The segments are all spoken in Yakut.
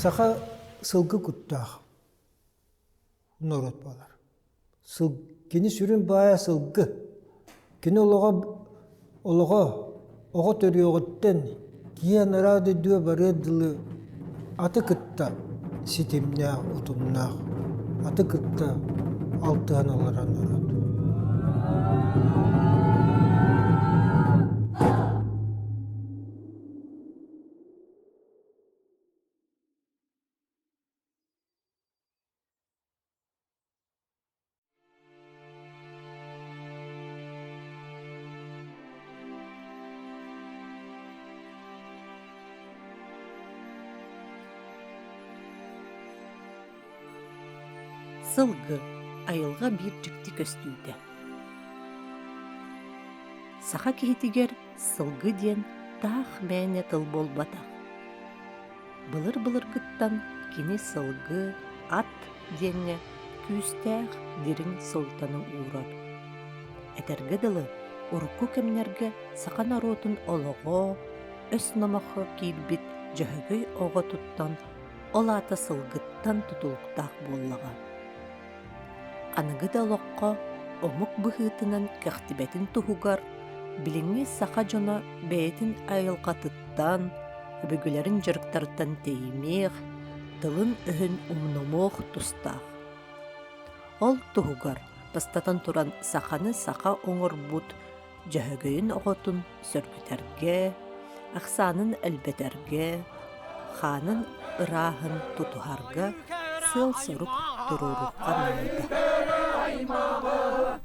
Саха сылгы куттаах норуот буолар. Сыл, кини сүрүн баайа сылгы. Кини олоҕо, олоҕо оҕо төрүөҕүттэн киһи анараа дойдуга барыар дылы аты кытта ситимнээх, утумнаах, аты кытта алтыһан олорор норуот. Сылгы айылҕа биир дьикти көстүүтэ. Саха киһитигэр сылгы диэн таах мээнэ тыл буолбатах. Былыр-былыргыттан кини сылгы, ат диэҥҥэ күүстээх, дириҥ суолтаны уурар. Этэргэ дылы, урукку кэмнэргэ саха норуотун олоҕо, өс номоххо киирбит Дьөһөгөй оҕотуттан, ол аата сылгыттан тутулуктаах буоллаҕа. Аныгы да олоххо омук быһыытынан кэхтибэтин туһугар билиҥҥи саха дьоно бэйэтин айылҕатыттан, өбүгэлэрин дьарыктарыттан тэйимиэх, тылын-өһүн умнумуох тустаах. Ол туһугар, бастатан туран, саханы саха оҥорбут Дьөһөгөйүн оҕотун сөргүтэргэ, ахсаанын элбэтэргэ, хаанын ырааһын тутуһарга сыал-сорук туруоруохха наада.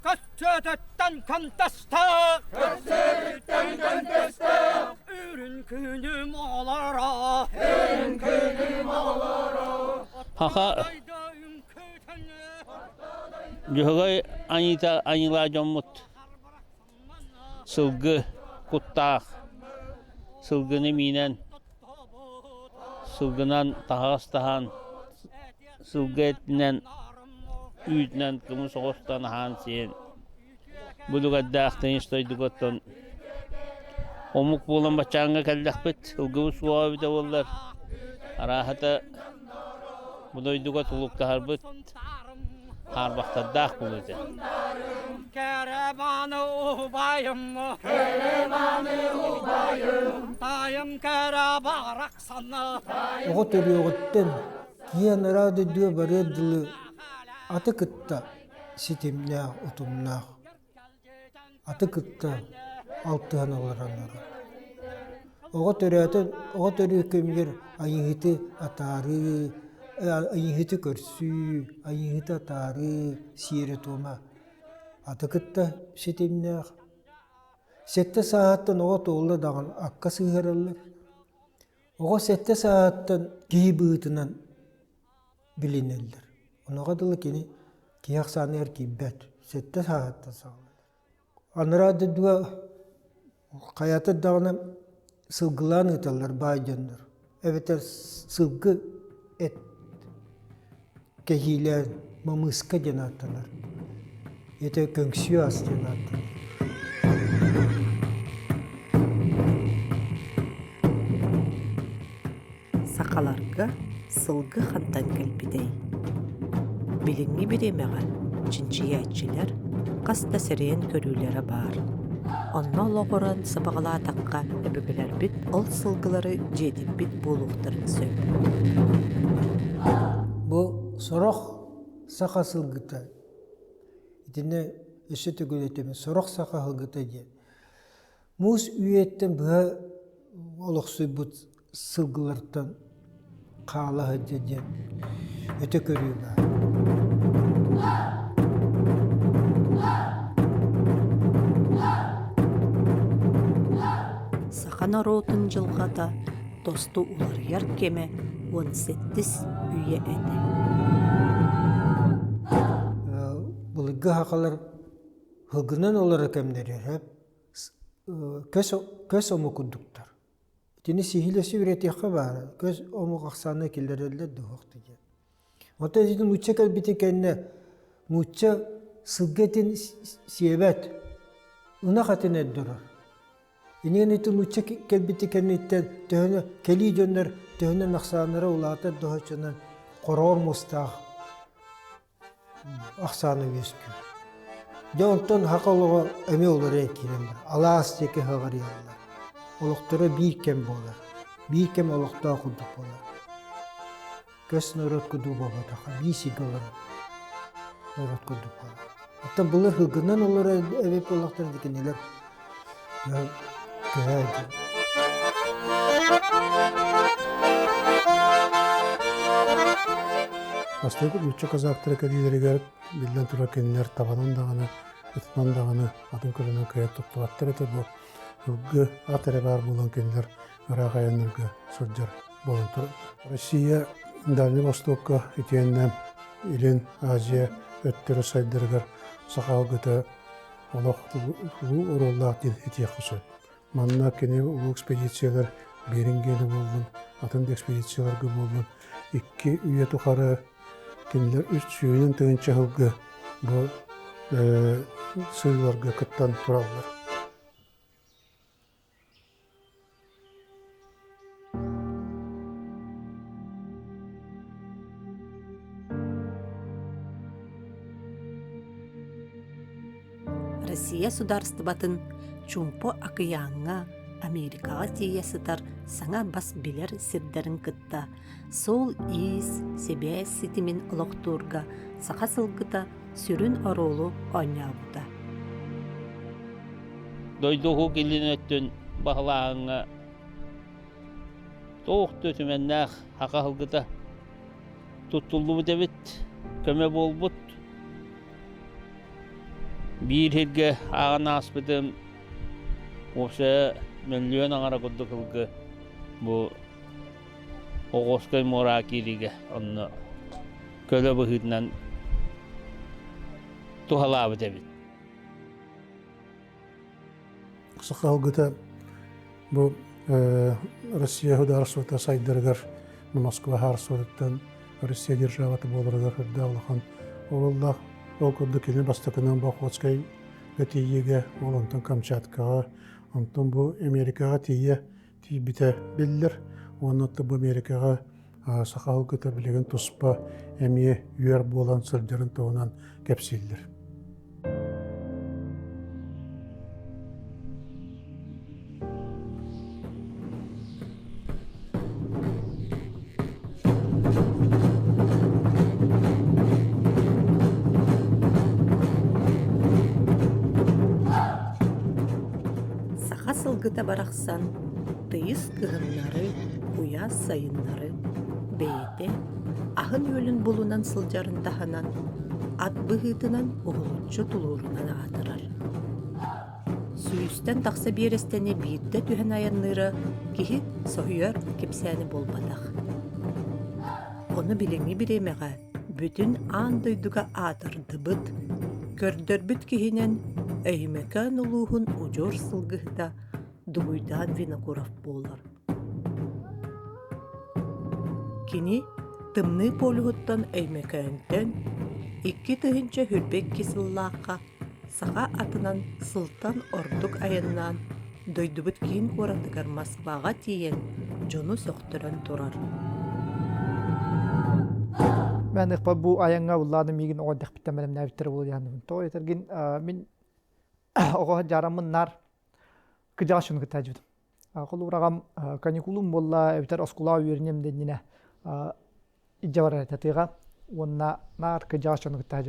Көстөөтөттөн кынтастаах Көстөөтөттөн кынтастаах Үрүн күнүм олоро Үрүн күнүм олоро Хаха Дьөһөгөй айыыта айыылаа дьоммут Сылгы куттаах, сылгыны миинэн, сылгынан таһаҕас таһан, сылгы этинэн, үүтүнэн кымыс оҕустан аһаан-сиэн, бу үлүгэрдээх тыйыс дойдуга оттон омук буолан баччааҥҥа кэллэхпит, сылгыбыт суоҕа эбитэ буоллар, арааһата бу дойдуга тулуктаһарбыт хаарбахтардаах буолуо этэ. Кэрэ-мааны убайым, кэрэ-мааны убайым, таайым кэрэ барахсана. Оҕо төрүөҕүттэн киһи анараа дойдуга барыар дылы аты кытта ситимнээх, утумнаах. Аты кытта алтыһан олороннор. Оҕо төрөөтөн, оҕо төрүүр кэмигэр айыыһыты атаарыы, айыыһыты көрсүү, айыыһыты атаарыы сиэрэ-туома аты кытта ситимнээх. Сэттэ сааһыттан оҕо туолла даҕаны акка сыһыараллар. Оҕо сэттэ сааһыттан киһи быһыытынан билинэллэр. Онуоха дылы кини киһи ахсааныгар киирбэт. Сэттэ сааһыттан саҕаланар. Анараа дойдуга хайата даҕаны сылгылаан ыыталлар баай дьоннор. Эбэтэр сылгы эт кэһиилээн мамыска диэн ааттанар. Ити көҥсүө ас диэн ааттанар. Сахаларга сылгы хантан кэлбитэй? Билиҥҥи бириэмэҕэ чинчийээччилэр хас да сэрэйэн көрүүлэрэ баар. Онно олоҕуран сабаҕалаатахха, өбүгэлэрбит ол сылгылары дьиэтиппит буолуохтарын сөп. Бу сорох саха сылгыта итиннэ өссө төгүл этэбин сорох саха сылгыта диэн Муус үйэттэн быһа олохсуйбут сылгылартан хаала сылдьар диэн өтө көрүү баар. Саха норуотун дьылҕата тосту уларыйар кэмэ уон сэттис үйэ этэ. Былыргы сахалар һылгынан олорор кэмнэригэр көс, көс омук курдуктар. Итини сиһилэси үөрэтиэххэ баара. Көс омук ахсаана киллэрэллэр дуһуох диэн. Оттон ити нуучча кэлбитин кэннэ нуучча сылгы этин сиэбэт, ынах этин эрдэрэр. Инигин ити нуучча кэлбити кэнниттэн төһөнө кэлии дьоннор төһөнөн ахсааннара улаатар доһоччунан хороҕор муостаах ахсаана үөскүүр. Дьэ онтон саха олоҕо эмиэ уларыйан киирэн барар. Алаас диэки хаҕарыйаллар. Олохторо биир кэм буолар. Биир кэм олохтоох курдук буолар. Көс норуот курдук буолбатахха, биир сиргэ олорор норуот курдук буолар. Оттон былыр һылгынан олорор эбит буоллахтара кинилэр Бастакы нуучча казактара кэлиилэригэр биллэн турар кинилэр табанан даҕаны, ытынан даҕаны атын көлөнөн кыайан туттубаттар этэ бу ылгы ат эрэ баар буолан кинилэр ыраах айаннарга сылдьар буолан турар. Россия Дальний Востокка итиэннэ Илин Азия өттөрө сайдарыгар саха алгыта олох улуу оруоллаах диэн этиэххэ сөп. Манна кини улуу экспедициялар Берингены буоллун, атын да экспедицияларга буоллун, икки үйэ тухары кинилэр үс сүүнэн тыһыынча сылга бу сыыларга кыттан тураллар. Россия судаарыстыбатын Чуумпу акыйааҥҥа Америкаҕа тиийэ сытар саҥа бас билэр сирдэрин кытта суол-иис, сибээс ситимин олохтуурга саха сылгыта сүрүн оруолу оонньообута. Дойду уһук илин өттүн баһылааһыҥҥа туох да үтүмэннээх саха сылгыта туттуллубут эбит, көмө буолбут. Биир сиргэ ааҕан ааспытым уопсайа мөллүөн аҥара курдук ылгы бу Оҕоской муора киириигэ онно көлө быһыытынан туһалаабыт эбит. Саха алгыта бу Россия судаарыстыбата сайдарыгар Москва хаарсыбатыттан Россия державата буоларыгар үрдээх улахан оруоллаах. Ол курдук кини бастакынан бу Охотскайга тиийиигэ, ол онтон Камчаткаҕа, онтон бу Америкаҕа тиийэ тиийбитэ биллэр. Уонна бу Америкаҕа саха алгыта билигин туспа эмиэ үөр буолан сылдьарын туһунан кэпсииллэр. Саха сылгыта барахсан тыйыс кыһыннары, куйаас сайыннары бэйэтэ аһын-үөлүн булунан сылдьарын таһынан ат быһыытынан уһулуччу тулуурунан аатырар. Сүүстэн тахса биэрэстэни биирдэ түһэн айанныыра киһи соһуйар кэпсээнэ буолбатах. Ону билиҥҥи бириэмэҕэ бүтүн аан дойдуга аатырдыбыт, көрдөрбүт киһинэн Өймөкөөн улууһун удьуор сылгыһыта Дугуйдаан Винокуров буолар. Кини Тымныы полюһуттан Өймөкөөнтөн 2022 сыллаахха саха атынан сылтан ордук айаннаан дойдубут киин куоратыгар Москваҕа тиийэн дьону сөхтөрөн турар. Мен ыкпа бу айанга уллааны миигин оҕо дэхпиттэн бэлэмнээбиттэр буолуйааныбын. Тоҕо этэргин мин оҕо дьаараммын наар кыдьаҕа шуну кытта дьүтүм. Холураҕам каникулум буолла эбэтэр оскуолаҕа үөрэнем дэннинэ илдьэ барар этэ тыаҕа уонна наар кыдьаҕас дьону кытта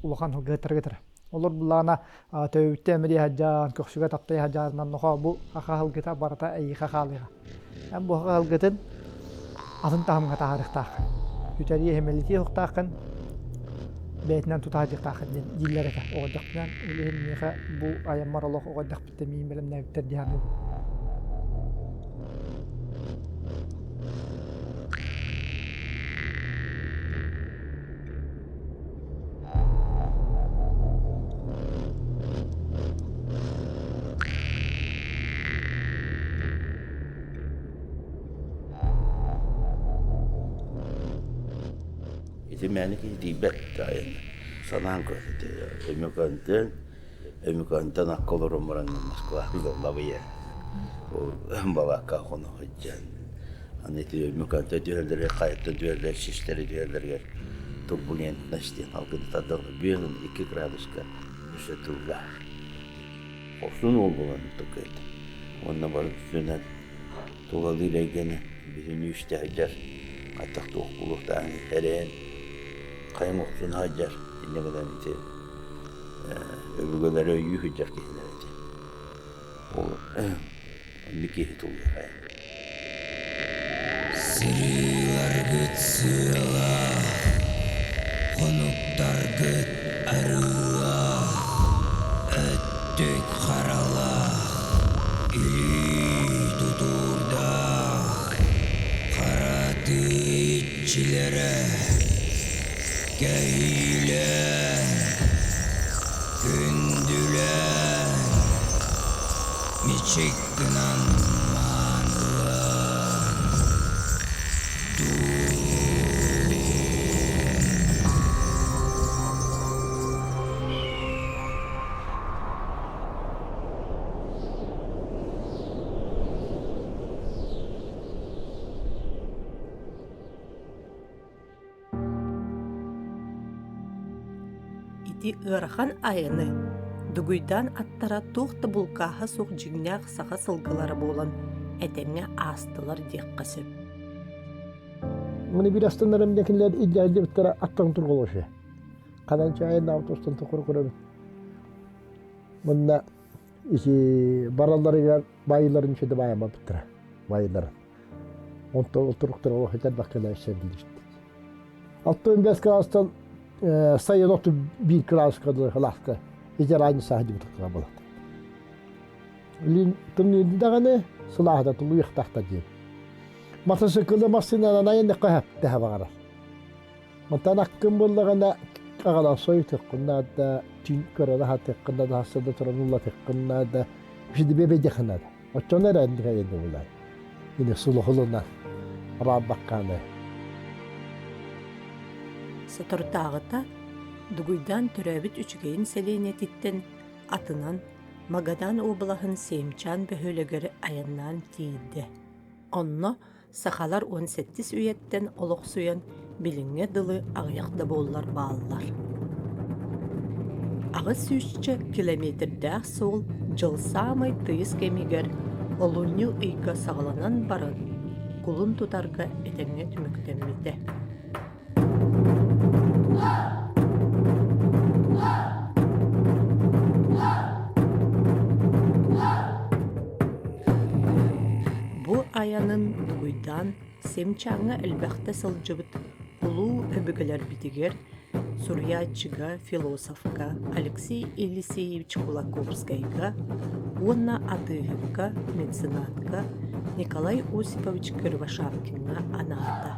улахан сылгыһыттарга этэрэ. Олор буллаҕына төбөбүттэн эмиэ сылдьан, көхсүгэ таптайа сылдьарынан нохоо бу хаха сылгыта барыта эйиэхэ хаалыаҕа. Эн бу хаха сылгытын атын таһымҥа таһаарыахтааххын. Үтэрии эһимэлитиэ суохтааххын, бэйэтинэн тута сылдьыахтааххын диэн дииллэр этэ. Оҕо эрдэхпинэн ол иһин миэхэ бу айаммар олох оҕо эрдэхпиттэн миигин бэлэмнээбиттэр дии саныыбын. Ити мээнэ киһи тиийбэт айан санаан көр Өймөкөөнтөн Өймөкөөнтөн акка олорон баран Москваҕа лабыйа. Ол балаакка хоно сылдьан аны ити Өймөкөөнтөн түһэллэригэр, хайаттан түһэллэр, систэри түһэллэригэр турбулентность диэн алгыны тардаллар. 52 градуска өссө тыллаах. Хорсун уол буолан туккайда. Уонна бары үстүнэн тулалыыр эйгэни бүтүннүү истэ сылдьар, хайдах туох буолуохтааҕын эрэйэн хайаҥ охсун сылдьар. Инньэ гынан ити өбүгэлэри өйүү сылдьар киһилэр ити. Ол оннук киһи тулуйар. Сырыыларгыт сыалаах, хонуктаргыт арыылаах, өттүк харалаах, илии тутуурдаах, хара тыы иччилэрэ, кэһиилээх, күндүлээх, мичик гынан маанылаан Ити ыарахан айаны Дугуйдаан аттара туох да булкааһа суох дьиҥнээх саха сылгылара буолан этэҥҥэ аастылар диэххэ сөп. Маны биир астынарым диэн кинилэр илдьэ аттарын турголоше. Ханан чайын устан тохор көрөбүт. Мунна ити баралларыгар байыларын үчүдэ баайаммыттара. Байыларын. Онтон отуруктар олох элбэх кэлээччи Алтын бес кылаастан сайын оту биир кылааска дылы кылааска ветеран саһдыбыт болот. Лин тымныйды даҕаны сылааһыда тулуйахтахта диэн. Матасыкылы массыынанан айанныхха хэп баҕарар. Мантан аккын буллаҕына аҕалан сойутуоххун наада, түүн көрөн аһатыаххын наада, хассада туран уллатыаххын наада, биши бэбэйдиэххин наада. Оччону эрэ инник булар. Ини сулуһулунан араабаккааны. Соторутааҕыта Дугуйдаан төрөөбүт Үчүгэйин сэлиэнньэтиттэн атынан Магадан уобалаһын Сеймчан бөһүөлэгэр айаннаан тиийдэ. Онно Сахалар уон сэттис үйэттэн олохсуйан билиҥҥэ дылы аҕыйах да буоллар бааллар. Аҕыс сүүсчэ километрдээх суол дьыл саамай тыйыс кэмигэр олунньу ыйга саҕаланан баран, кулун тутарга этэҥҥэ түмүктэммитэ. Бу айанын Дугуйдаан Семчаҥҥа элбэхтэ сылдьыбыт улуу өбүгэлэрбитигэр суруйааччыга, философка Алексей Елисеевич Кулаковскайга уонна атыыһыкка, меценатка Николай Осипович Кривошапкиҥҥа анаата.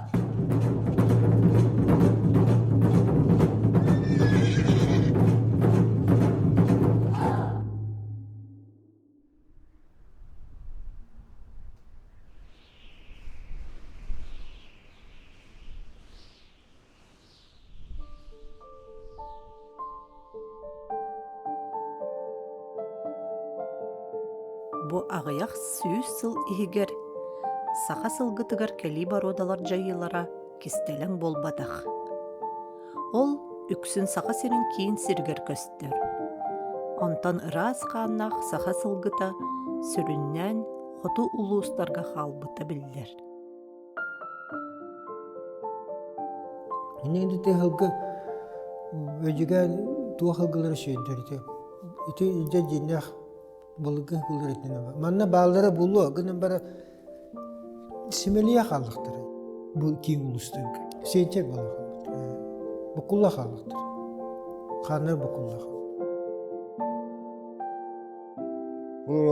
Бу аҕыйах сүүс сыл иһигэр саха сылгытыгар кэлии боруодалар дьайыылара кистэлэҥ буолбатах. Ол үксүн Саха сирин киин сиригэр көстөр. Онтон ыраас хааннаах саха сылгыта сүрүннээн хоту улуустарга хаалбыта биллэр. Инники тыһылгы өдьүгээн туох ылгылары сүөйдэр ити. Ити илдьэ дьиҥнээх былыргы ылгылар итинэн Манна бааллара булуо, гынан бара симэлийэ хааллахтара. Бу киин улуустарга. Сиэнчэр буола хаалбыт. Буккулла хааллахтара. Хааннар буккулла хаалла.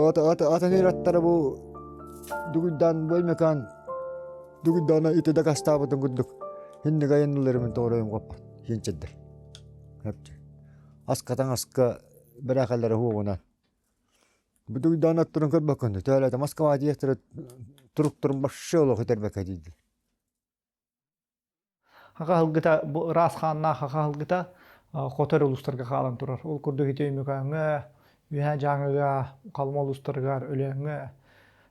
Атын аттара бу дугуйдаан бу Өймөкөөн дугуйдаана ити дакастаабытын курдук инник айанныларымын тоҕоройум хоппот хиэнчэрдэр аска таҥаска бэрээхэллэрэ хуоҕунан бу дугуйдаан аттарын көрбөккүн төөлөтө Москва диэхтэрэ туруктарын вообще олох итербэккэ дииллэр Хаха аһылгыта бу ыраас хааннаах хаха аһылгыта хоту эрэ улуустарга хаалан турар. Ол курдук ити Өймөкөөҥҥө, Үөһээ Дьааҥыга, Халыма улуустарыгар, Өлөөҥҥө.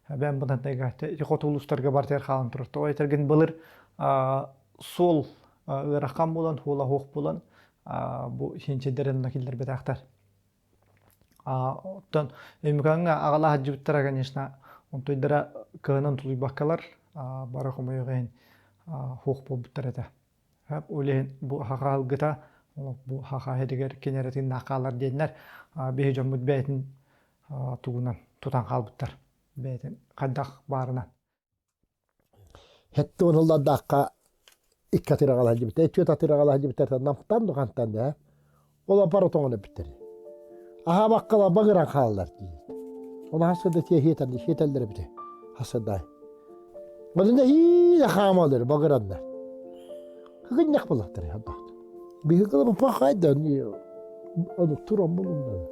Бэм бытантайга хоту улуустарга барытыгар хаалан турар. Тоҕо этэргин былыр суол ыарахан буолан, хуола хуох буолан бу сиэнчэйдэр онно киллэрбэтэхтэр. Оттон Өймөкөөҥҥө аҕалаах сылдьыбыттара, конечно, онтуйдара кыһынын тулуйбаккалар бары хомойуох иһин хуох буолбуттар этэ. Ол иһин бу хаха ылгыта бу хаха иһигэр кинэрэтин хаалар диэннэр биһи дьоммут бэйэтин тугунан тутан хаалбыттар. Бэйэтин хайдах баарынан. Хэтти оноллардаахха икки атыраҕалаһа дьибитэ, түөрт атыраҕалаһа дьибитэ намтан духантан да ол аппар отоҥон эппиттэр. Аһаабаккала багыран хааллар диир. Оны хасыда тиэ хиэтэллэр эбите. Хасыдай. Онно хиилэ хаамалар багыраннар. Кыгынньах булаттар хаддаат. Биһи кылы пахайда ону туран булунна.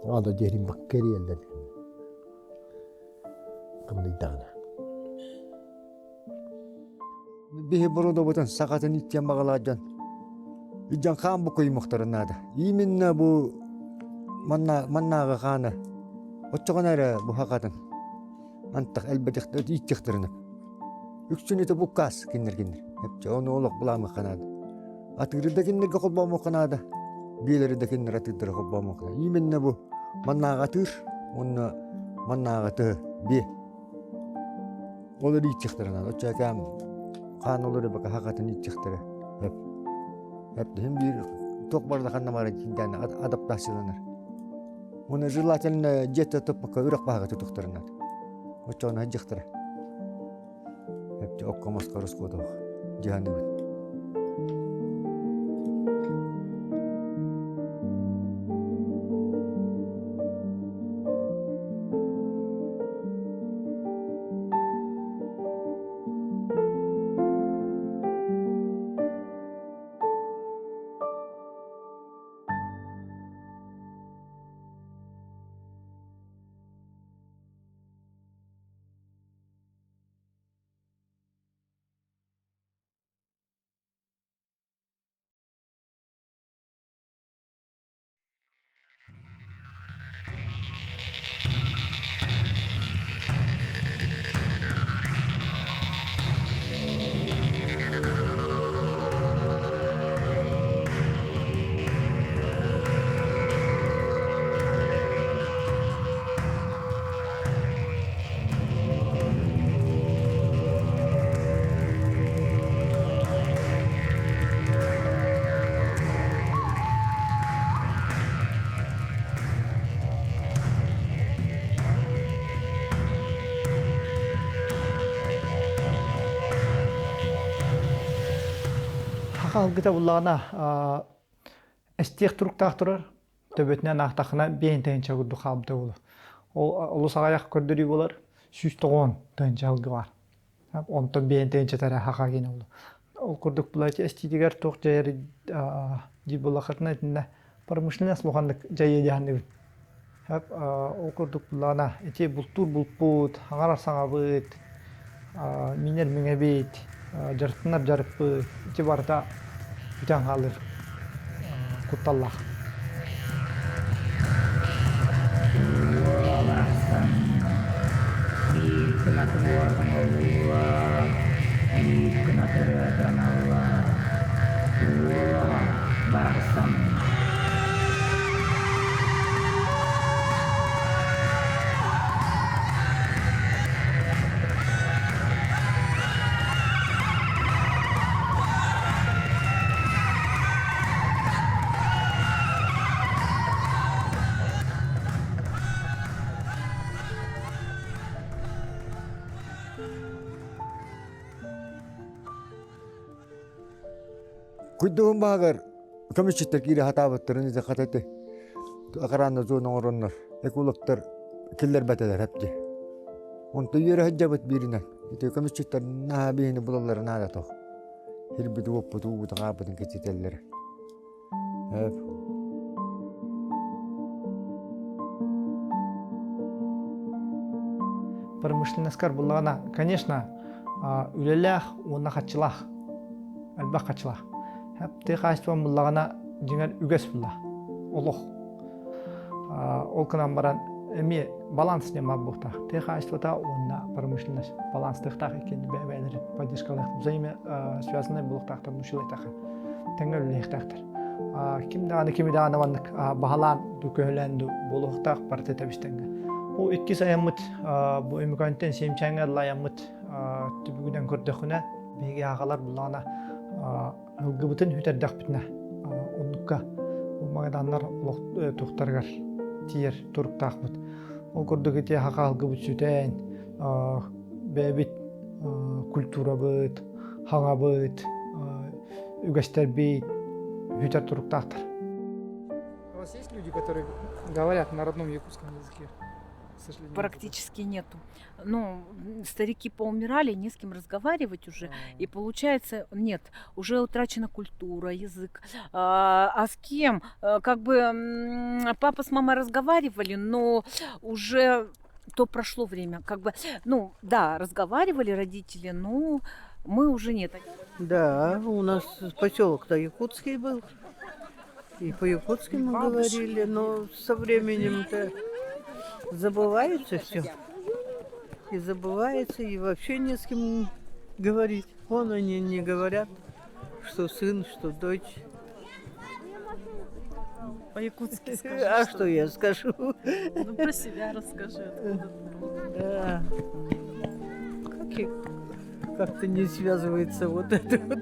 Ада дерин баккериэллер. Кымныйдаҕына. Биһи бородобутун сахатын иттиэн баҕалаах дьон илдьэн хаан букуймуктарын наада. Именно бу манна маннааҕы хааны оччоҕуна эрэ бу хахатын антах элбэтих ииттихтэринэ үксүн ити буккаас киннэр киннэр эпчэ ону олох былаамыхха наада. Атыыры да киннэргэ холбоомуохха наада. Биэлэри да киннэр атыырдары холбоомуохха наада. Именно бу маннааҕы атыыр уонна маннааҕы тыһы биэ Ол иитиэхтэрэ наада. Оччоокэм хаан олор эбэкэ хахатын иитиэхтэрэ. Эп. Эп иһин биир туох барда ханна бары киинтээн адаптацияланар. Уонна желательно дьиэтэ туппакка үрэх баһаҕа тутуохтарын наада. Оччоҕуна сылдьыахтара. Эп окко маска ороскуотуох дьаһаныбыт. Саха алгыта буллаҕына эстиэх туруктаах турар төбөтүнэн аахтаххына биэһин тыһыынча курдук хаалбыта буолуо. Ол олус аҕыйах көрдөрүү буолар, 190 тыһыынча алгы баар. Онтон биэһин тыһыынчата эрэ хаха гиэнэ буолуо. Ол курдук былаачы эстиитигэр туох дьайар дии буоллаххытына итиннэ промышленность улаханнык дьайыа диэханныбын. Ол курдук буллаҕына ити бултуур булпут, аҥарар саҥабыт, миинэр миҥэбит, дьарыктанар дьарыкпыт ити барыта бүтэн хаалыр кутталлаах. Уолахсан биир гына туруоран биир гына төрөөтөн Уола барсан Куйдуһун баһыгар көмүсчүттэр киирэ сатаабыттарын ити хата ити охрана зона оҥороннор экологтар киллэрбэтэлэр эпти. Онто үөрэ сылдьабыт бииринэн. Ити көмүсчүттэр наһаа биһини булаллара наада тох. Хирбит уоппут уубут хааппытын кичитэллэр. Эп. Промышленноскар буллаҕына, конечно, үлэлээх уонна хаччылаах. Элбэх хаччылаах. Тыа хаһаайыстыбам буллаҕына, дьиҥэр үгэс булла. Олох. Ол гынан баран эмиэ баланс диэн баар буолуохтаах. Тыа хаһаайыстыбата уонна промышленность баланстыахтаах иккиэн бэйэ-бэйэлэрин поддержкалаах взаимосвязанный буолуохтаахтар научилайтаха тэҥҥэ үлэлиэхтээхтэр. Ким даҕаны кими даҕаны маннык баһалаан ду көһөлөөн ду буолуохтаах барыта тэбис-тэҥҥэ. Бу иккис айаммыт бу Өмүкөнтөн Сиэмчээҥҥэ дылы айаммыт түбүгүнэн көрдөххүнэ биһиги аҕалар буллаҕына ылгыбытын сүтэрдэхпитинэ оннукка магаданнар олох туохтарыгар тиийэр туруктаахпыт. Ол курдук ити хаха алгыбыт сүтэн бэйэбит культурабыт, хаҥабыт, үгэстэрбит сүтэр туруктаахтар. У вас есть люди, которые говорят на родном якутском языке? Практически нету. Ну, старики поумирали, не с кем разговаривать уже. И получается, нет, уже утрачена культура, язык. А с кем? Как бы папа с мамой разговаривали, но уже то прошло время. Как бы, ну, да, разговаривали родители, но мы уже нет. Да, у нас поселок-то якутский был. И по-якутски мы говорили, но со временем-то забывается все. И забывается, и вообще не с кем говорить. Вон они не говорят, что сын, что дочь. По-якутски скажи. А что я скажу? Ну, про себя расскажи. Откуда ты? Да. Как я как-то не связывается вот это вот.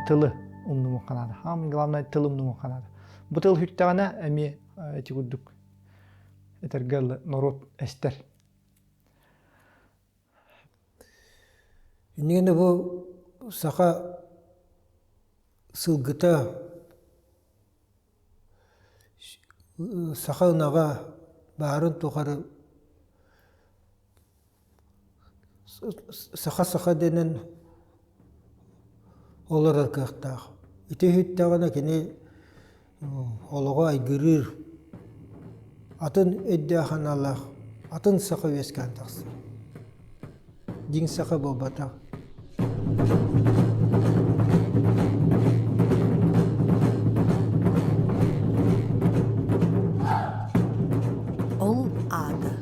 Тылы умнумуохха наада. Самое главное тыл умнумуохха наада. Бу тыл сүттэҕинэ эмиэ ити курдук этэргэ норуот эстэр. Иннигинэ бу саха сылгыта саха ынаҕа баарын тухары саха-саха дэнэн олорор кыахтаах. Ити иһиттэҕинэ кини олоҕо айгырыыр, атын өйдөөх-санаалаах, атын саха үөскээн тахсар. Дьиҥ саха буолбатах. Ол аата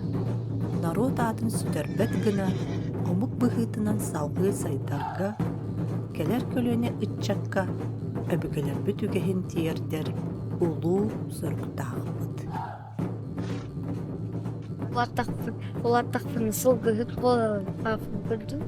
норуот аатын сүтэрбэт гына омук быһыытынан салгыы сайдарга, кэлэр көлүөнэ ыччакка өбүгэлэрбит үгэһин тиэрдэр улуу соруктаахпыт. Улааттахпын, улааттахпына сылгыһыт буоларым көрдүм.